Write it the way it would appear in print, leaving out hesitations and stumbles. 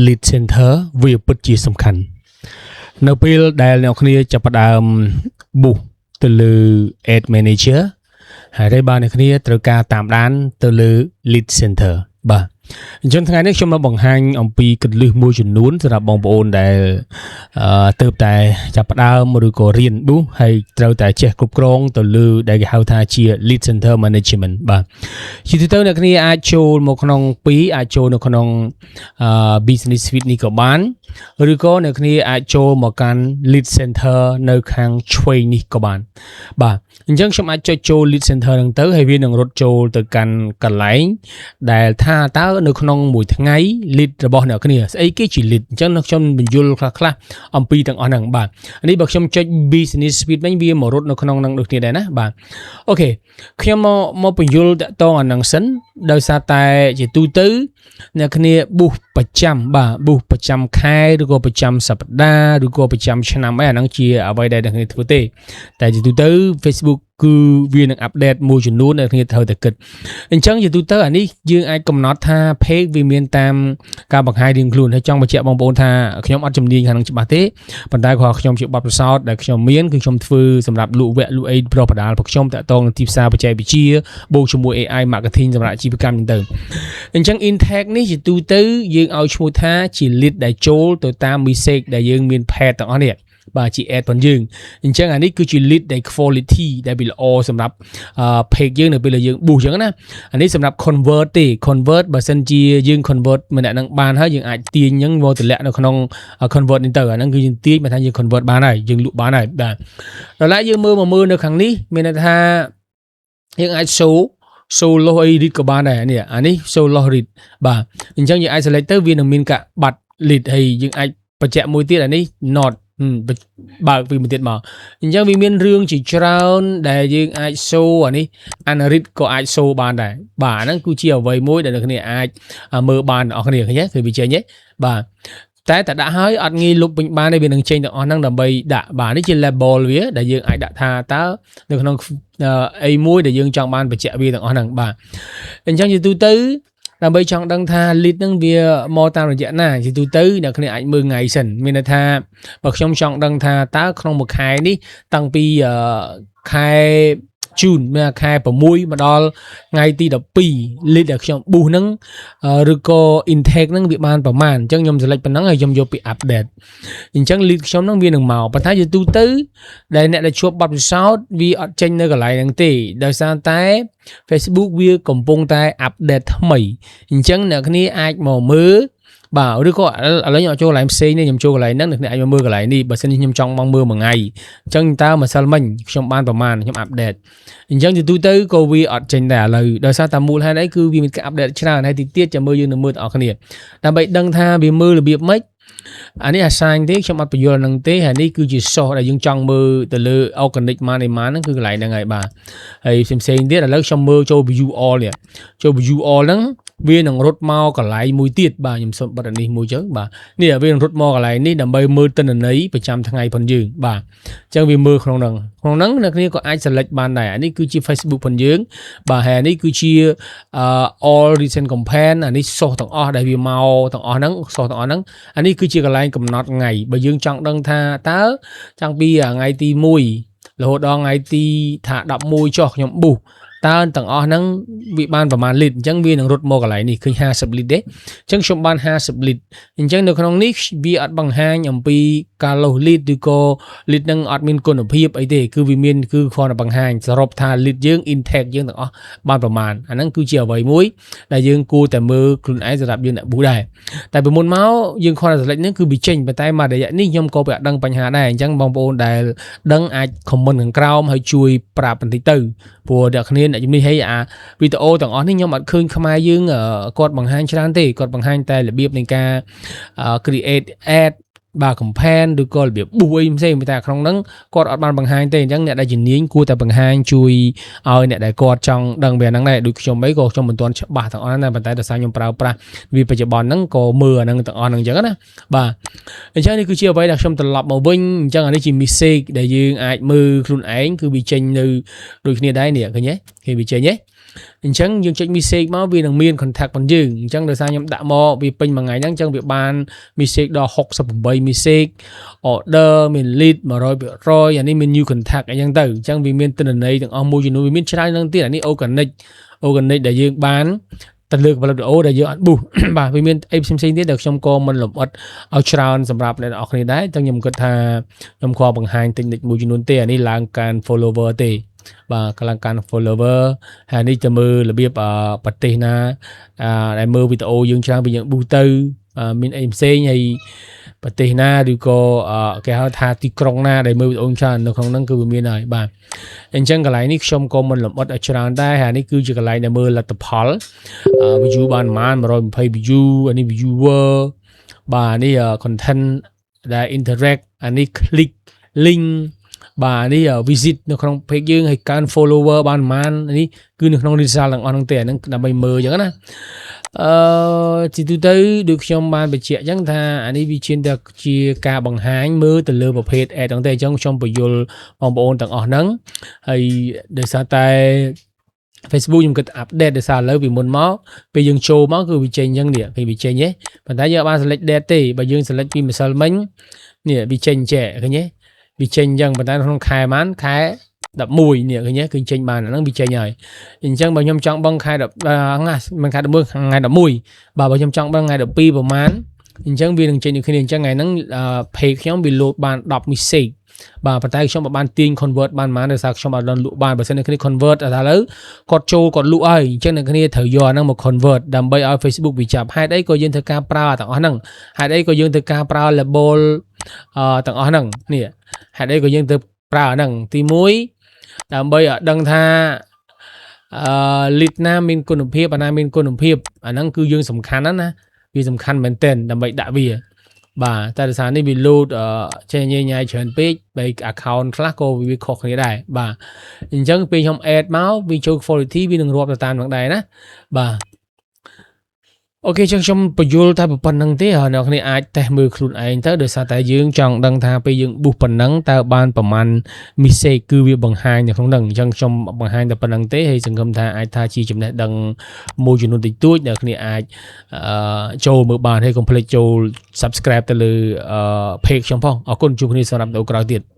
Lead center វាពិតជាសំខាន់នៅពេលដែលអ្នកគ្នាចាប់ផ្ដើម boost ទៅលើ ad manager ហើយហើយបើអ្នកគ្នាត្រូវការតាមដានទៅលើ lead center បាទអញ្ចឹងថ្ងៃនេះខ្ញុំមកបង្ហាញអំពីគន្លឹះមួយចំនួនសម្រាប់បងប្អូនដែលទៅតែចាប់ផ្ដើមឬក៏រៀន boost ហើយត្រូវតែចេះគ្រប់គ្រងទៅលើដែលគេហៅថាជា lead center management បាទជាទូទៅអ្នកគ្នាអាចចូលមកក្នុង2អាចចូលនៅក្នុងbusiness suite នេះក៏បានឬក៏អ្នកគ្នាអាចចូលមកកាន់ lead center នៅខាងឆ្វេងនេះក៏បានបាទអញ្ចឹងខ្ញុំអាចចុចចូល lead center ហ្នឹងទៅហើយវានឹងរត់ចូលទៅកាន់កន្លែងដែលថាតើនៅក្នុងមួយថ្ងៃ lead របស់អ្នកគ្នាស្អីគេជា lead អញ្ចឹងខ្ញុំបញ្យល់ខ្លះខ្លះៗអំពីទាំងអស់ហ្នឹងបាទនេះបើខ្ញុំចុច business suite វិញវាមករត់នៅក្នុងហ្នឹងដូចគ្នាដែរណាបាទ OK ខ្ញុំមកបញ្យល់តាក់ទងអាហ្នឹងសិនដោយសារតែជាទូទៅអ្នកគ្នា boost ប្រចាំបាទ boost ប្រចាំខែឬក៏ប្រចាំសប្តាហ៍ឬក៏ប្រចាំឆ្នាំអីអាហ្នឹងជាអ្វីដែលអ្នកគ្នាធ្វើទេតែជាទូទៅ Facebook គឺវានឹង update មួយចំនួនដែលគ្នាត្រូវតែគិតអញ្ចឹងជាទូទៅអានេះយើងអាចកំណត់ថា page វាមានតាមការបង្ហាញរៀងខ្លួនហើយចង់បញ្ជាក់បងប្អូនថាខ្ញុំអត់ជំនាញខាងហ្នឹងច្បាស់ទេប៉ុន្តែគ្រាន់ខ្ញុំជាបទពិសោធន៍ដែលខ្ញុំមានគឺខ្ញុំធ្វើសម្រាប់លក់វគ្គលក់អីប្រុសបដាលរបស់ខ្ញុំតាក់ទងនឹងទីផ្សារបច្ចេកវិទ្យាបូកជាមួយ AI marketing សម្រាប់អាជីវកម្មហ្នឹងទៅអញ្ចឹង intake នេះជាទូទៅយើងឲ្យឈ្មោះថាជា lead ដែលចូលទៅតាម message ដែលយើងមាន page ទាំងអស់នេះបាទជា ad ផងយើងអញ្ចឹងអានេះគឺជា lead ដែល quality ដែលវាល្អសម្រាប់ page យើងនៅពេលដែលយើង boost អញ្ចឹងណាអានេះសម្រាប់ convert ទេ convert បើសិនជាយើង convert ម្នាក់ហ្នឹងបានហើយយើងអាចទាញអញ្ចឹងមកតម្លាក់នៅក្នុង convert នេះទៅអាហ្នឹងគឺយើងទាញបើថាយើង convert បានហើយយើងលក់បានហើយបាទដល់ឡែកយើងមើលមកមើលនៅខាងនេះមានន័យថាយើងអាច show lost អី lead ក៏បានដែរនេះអានេះ show lost lead បាទអញ្ចឹងយើងអាច select ទៅវានឹងមានកាក់បាត់ lead ហើយយើងអាចបញ្ជាក់មួយទៀតអានេះ not បើកវាមួយទៀតមកអញ្ចឹងវាមានរឿងជាច្រើនដែលយើងអាច show អានេះ unread ក៏អាច show បានដែរបាទអាហ្នឹងគឺជាអ្វីមួយដែលអ្នកគ្នាអាចមើលបានអ្នកគ្នាឃើញទេគឺវាចេញទេបាទតែតែដាក់ហើយអត់ងាយលុបវិញបានទេវានឹងចេញទាំងអស់ហ្នឹងដើម្បីដាក់បាទនេះជា label វាដែលយើងអាចដាក់ថាតើនៅក្នុងអីមួយដែលយើងចង់បានបញ្ជាក់វាទាំងអស់ហ្នឹងបាទអញ្ចឹងជាទូទៅដើម្បីចង់ដឹងថា lead ហ្នឹងវាមកតាមរយៈណាជាទូទៅអ្នកគ្នាអាចមើលថ្ងៃសិនមានន័យថាបើខ្ញុំចង់ដឹងថាតើក្នុងមួយខែនេះតាំងពីខែជូនមានខែ6មកដល់ថ្ងៃទី12 lead ដែលខ្ញុំ boost ហ្នឹងឬក៏ intake ហ្នឹងវាបានប្រមាណអញ្ចឹងខ្ញុំ select ប៉ុណ្ណឹងហើយខ្ញុំយកពី update អញ្ចឹង lead ខ្ញុំហ្នឹងវានឹងមកប៉ុន្តែជាទូទៅដែលអ្នកដែលជួបបទពិសោធន៍វាអត់ចេញនៅកន្លែងហ្នឹងទេដោយសារតែ Facebook វាកំពុងតែ update ថ្មីអញ្ចឹងអ្នកគ្នាអាចមកមើលបាទឬក៏ឥឡូវខ្ញុំអត់ចូលកន្លែងផ្សេងទេខ្ញុំចូលកន្លែងហ្នឹងអ្នកគ្នាអាចមកមើលកន្លែងនេះបើសិនជាខ្ញុំចង់មកមើលមួយថ្ងៃអញ្ចឹងតើម្សិលមិញខ្ញុំបានប្រមាណខ្ញុំ update អញ្ចឹងជាទូទៅក៏វាអត់ចេញដែរឥឡូវដោយសារតែមូលហេតុអីគឺវាមានការ update ច្រើនហើយទីទៀតចាំមើលយើងនឹងមើលទាំងអស់គ្នាដើម្បីដឹងថាវាមើលរបៀបម៉េចអានេះអាសាញទេខ្ញុំអត់បញ្យល់នឹងទេហើយនេះគឺជា source ដែលយើងចង់មើលទៅលើ organic money man ហ្នឹងគឺកន្លែងហ្នឹងហើយបាទហើយផ្សេងផ្សេងទៀតឥឡូវខ្ញុំមើលចូល view all នេះចូល view all ហ្នឹងវានឹងរត់មកកន្លែងមួយទៀតបាទខ្ញុំសូមបិទអានេះមួយចឹងបាទនេះវានឹងរត់មកកន្លែងនេះដើម្បីមើលទិន្នន័យប្រចាំថ្ងៃផងយើងបាទអញ្ចឹងវាមើលក្នុងហ្នឹងក្នុងហ្នឹងអ្នកគ្នាក៏អាច select បានដែរអានេះគឺជា Facebook ផងយើងបាទហើយអានេះគឺជា all recent campaign អានេះ source ទាំងអស់ដែលវាមកទាំងអស់ហ្នឹង source ទាំងអស់ហ្នឹងអានេះគឺជាកន្លែងកំណត់ថ្ងៃបើយើងចង់ដឹងថាតើតាំងពីថ្ងៃទី1រហូតដល់ថ្ងៃទីថា11ចុះខ្ញុំ boost តើទាំងអស់ហ្នឹងវាបានប្រមាណលីត្រអញ្ចឹងវានឹងរត់មកកន្លែងនេះឃើញ50លីត្រទេអញ្ចឹងខ្ញុំបាន50លីត្រអញ្ចឹងនៅក្នុងនេះវាអត់បង្ហាញអំពីការលោះលីត្រឬក៏លីត្រហ្នឹងអត់មានគុណភាពអីទេគឺវាមានគឺគ្រាន់តែបង្ហាញសរុបថាលីត្រយើង intake យើងទាំងអស់បានប្រមាណអាហ្នឹងគឺជាអ្វីមួយដែលយើងគួរតែមើលខ្លួនឯងសម្រាប់យើងអ្នក boost ដែរតែពីមុនមកយើងគ្រាន់តែ select ហ្នឹងគឺវាចេញប៉ុន្តែមករយៈនេះខ្ញុំក៏វាអត់ដឹងបញ្ហាដែរអញ្ចឹងបងប្អូនដែលដឹងអាច comment ខាងក្រោមហើយជួយប្រាប់បន្តិចទៅព្រោះអ្នកគ្នាអ្នកជំនាញហើយអាវីដេអូទាំងអស់នេះខ្ញុំអត់ឃើញខ្មែរយើងគាត់បង្ហាញច្រើនទេគាត់បង្ហាញតែរបៀបនៃការ create ad បាទ campaign ឬក៏របៀប boost អីផ្សេងតែក្នុងហ្នឹងគាត់អត់បានបង្ហាញទេអញ្ចឹងអ្នកដែលជំនាញគួរតែបង្ហាញជួយឲ្យអ្នកដែលគាត់ចង់ដឹងវាហ្នឹងដែរដូចខ្ញុំអីក៏ខ្ញុំមិនទាន់ច្បាស់ទាំងអស់ហ្នឹងដែរប៉ុន្តែដោយសារខ្ញុំប្រើប្រាស់វាបច្ចុប្បន្នហ្នឹងក៏មើលអាហ្នឹងទាំងអស់ហ្នឹងអញ្ចឹងណាបាទអញ្ចឹងនេះគឺជាអ្វីដែលខ្ញុំត្រឡប់មកវិញអញ្ចឹងអានេះជា mistake ដែលយើងអាចមើលខ្លួនឯងគឺវាចេញនៅដូចគ្នាដែរនេះឃើញទេគេវាចេញទេ អញ្ចឹងយើងចុច message មកវានឹងមាន contact របស់យើងអញ្ចឹងដោយសារខ្ញុំដាក់មកវាពេញមួយថ្ងៃហ្នឹងអញ្ចឹងវាបាន message ដល់68 message order មាន lead 100%អានេះមាន new contact អញ្ចឹងទៅអញ្ចឹងវាមានទិន្នន័យទាំងអស់មួយចំនួនវាមានច្រើនហ្នឹងទៀតអានេះ organic organic ដែលយើងបានទៅលើផលិតវីដេអូដែលយើងអត់ boost បាទវាមានអីផ្សេងៗទៀតដែលខ្ញុំក៏មិនលម្អិតឲ្យច្រើនសម្រាប់អ្នកនរគ្នាដែរអញ្ចឹងខ្ញុំគិតថាខ្ញុំខបង្ហាញតិចនិចមួយចំនួនទេអានេះឡើងកើន follower ទេបាទឡើងកើន follower ហើយនេះទៅមើលរបៀបប្រទេសណាដែលមើលវីដេអូយើងច្រើនពីយើង boost ទៅមានអីផ្សេងហើយប្រទេសណាឬក៏គេហៅថាទីក្រុងណាដែលមើលវីដេអូច្រើននៅក្នុងហ្នឹងគឺវាមានហើយបាទអញ្ចឹងកន្លែងនេះខ្ញុំក៏មិនលម្អិតឲ្យច្រើនដែរហើយនេះគឺជាកន្លែងដែលមើលលទ្ធផល view បានប្រហែល120 view អានេះ viewer បាទនេះ content ដែល interact អានេះ click link បាទនេះ visit នៅក្នុង page យើងហើយកើន follower បានប្រហែលនេះគឺនៅក្នុង result ទាំងអស់ហ្នឹងទេអាហ្នឹងដើម្បីមើលអញ្ចឹងណាអឺជាទូទៅដូចខ្ញុំបានបញ្ជាក់អញ្ចឹងថាអានេះវាជាតែជាការបង្ហាញមើលទៅលើប្រភេទ ad ហ្នឹងទេអញ្ចឹងខ្ញុំបញ្យល់បងប្អូនទាំងអស់ហ្នឹងហើយដោយសារតែ Facebook ខ្ញុំគិត update ដោយសារឥឡូវពីមុនមកពេលយើងចូលមកគឺវាចេញអញ្ចឹងនេះពេលវាចេញទេប៉ុន្តែយើងអត់បាន select date ទេបើយើង select ពីម្សិលមិញនេះវាចេញចេះឃើញទេវាចេញអញ្ចឹងប៉ុន្តែក្នុងខែប៉ុន្មានខែ11នេះឃើញទេគឺចេញបានអាហ្នឹងវាចេញហើយអញ្ចឹងបើខ្ញុំចង់បងខែ10ណាមិនខែ11ថ្ងៃ11បាទបើខ្ញុំចង់បងថ្ងៃ12ប្រហែលអញ្ចឹងវានឹងចេញដូចគ្នាអញ្ចឹងថ្ងៃហ្នឹង page ខ្ញុំវា load បាន10 message បាទប៉ុន្តែខ្ញុំមិនបានទាញ convert បានប៉ុន្មានដោយសារខ្ញុំអត់ដល់លក់បានបើសិនអ្នកគ្នា convert ថាឥឡូវគាត់ចូលគាត់លក់ហើយអញ្ចឹងអ្នកគ្នាត្រូវយកអាហ្នឹងមក convert ដើម្បីឲ្យ Facebook វាចាប់ហេតុអីក៏យើងត្រូវការប្រើទាំងអស់ហ្នឹងហេតុអីក៏យើងត្រូវការប្រើ label អឺទាំងអស់ហ្នឹងនេះហេតុអីក៏យើងត្រូវប្រើអាហ្នឹងទី1ដើម្បីឲ្យដឹងថាអឺ lead ណាមានគុណភាពអាណាមានគុណភាពអាហ្នឹងគឺយើងសំខាន់ណាស់ណាវាសំខាន់មែនទែនដើម្បីដាក់វាបាទតែដោយសារនេះវា load ចេះញ៉ៃញ៉ៃច្រើនពេកបែ account ខ្លះក៏វាខុសគ្នាដែរបាទអញ្ចឹងពេលខ្ញុំ add មកវាចូល quality វានឹងរាប់ទៅតាមនឹងដែរណាបាទ OK ចឹងខ្ញុំបញ្យល់តែប៉ុណ្្នឹងទេហើយអ្នកគ្នាអាចតេស្តមើលខ្លួនឯងទៅដោយសារតែយើងចង់ដឹងថាពេលយើង boost ប៉ុណ្ណឹងតើបានប្រមាណ message គឺវាបង្ហាញនៅក្នុងហ្នឹងអញ្ចឹងខ្ញុំបង្ហាញតែប៉ុណ្្នឹងទេហើយសង្ឃឹមថាអាចថាជាចំណេះដឹងមួយចំនួនតិចតួចអ្នកគ្នាអាចអឺចូលមើលបានហើយកុំភ្លេចចូល subscribe ទៅលើ page ខ្ញុំផងអរគុណជួបគ្នាសម្រាប់វីដេអូក្រោយទៀត។